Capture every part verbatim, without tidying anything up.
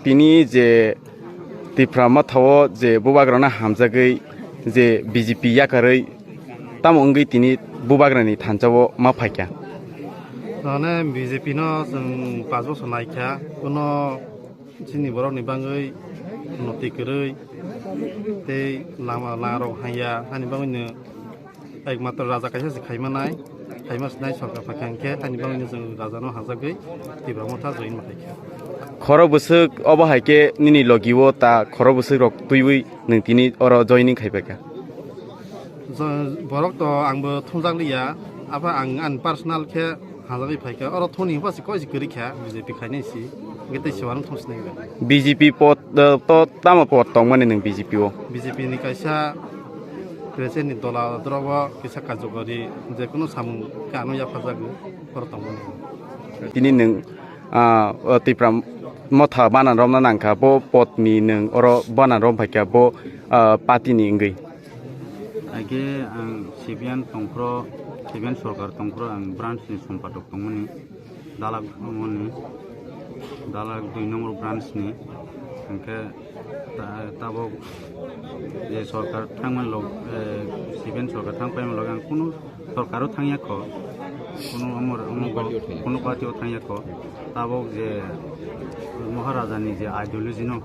Tini je Tipra Motha o je bubagrano hamjagwi je B J P yakarwi tamo wngwi tini bubagrani thansa o ma phaikha? Mane B J P no chwng pash bosor naikha, kuno chini borokni bagwi noti kwrwi tei lama, lama rok hanya hani bagwino. Ekmatro raja kaisa se khaimanai, khaima sinai sorkar phaikha hwnkhe, ani bagwino chwng rajano hajagwi Tipra Motha join ma khaikha. Khoro bwswk obo hai khe nini logi o ta khoro bwswk rok twiwi nwng tini oro joining khaipaikha? Jo-, borok to angbo thumjak liya, apha ang ani personal khe hajagwi phaikha, oro thoni hwnba se koi se kwrwi kha, B J P khainai si, hwnkhe tei se uanw thumsinai. B J P pod, eh, to tamo pod tongmani nwng B J P o? B J P ni kaisa president ni dola drobo kisa karjokari je kunu samung khe ano yapharjagwi oro tongmani. Tini nwng, ah, o Tipra Motha banan romna nangkha, bo pod ni nwng oro banan rom phaikha, bo, ah, party ni wngwi. Age ang C P M tongphro, C P M sorkar tongphro ang branch ni sompatok tongmani, dalak moni, dalak dui number branch ni, hwnkhe ta-, tabok je sorkar thangmani log, eh, C P M sorkar thang paimani loge ang kunu sorkaro thangya kho, kunu amor, amor, kunu party o thangya kho, tabok je Maharaja ni je ideology no,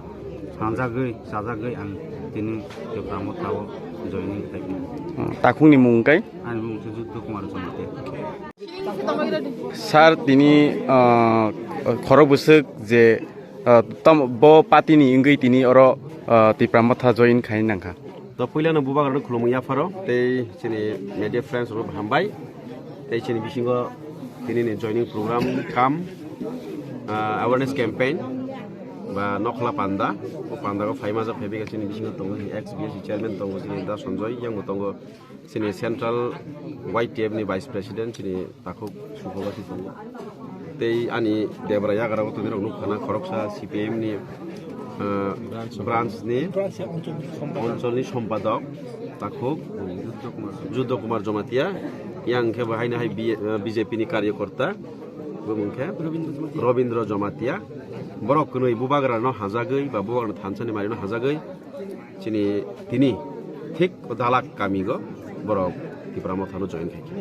Sanjagwi, sajagwi ang tini Tipra Motha o joining khaikha. Hmm, takhukni mung khe? Ani mung khe Juddo Kumar Jamatia. Sir, tini, ah, khoro bwswk je, ah, tam-, bo party ni wngwi tini oro, ah, Tipra Motha join khai nangkha. To puilano bubagrano khulumung yapharo tei chini media friends rok hambai. Tei chini bisingo tini ni joining program kam, ah, awareness campaign ba Nokhla Panda. O panda o phaima jak phaibai chini bisingo tongo ex B S C chairman tongo chini Da Sonjoy, yang bo tongo chini central Y T F ni vice president chini takhuk Sukhobasi tongo. Tei ani debra yagra o tongwi rok nukha na khoroksa C P M ni, ah, branch ni, branch ni onchol ni sompadok takhuk Juddo Kumar Jamatia, yang khe bo haino hai B-, ah, B J P ni karyakorta, bumung khe Robindra Jamatia. Borok kwnwi bubagrano hajagwi ba bubagrano thansa ni mari no hajagwi chini tini thik o dalak kami go borok Tipra Motha no join khaikha.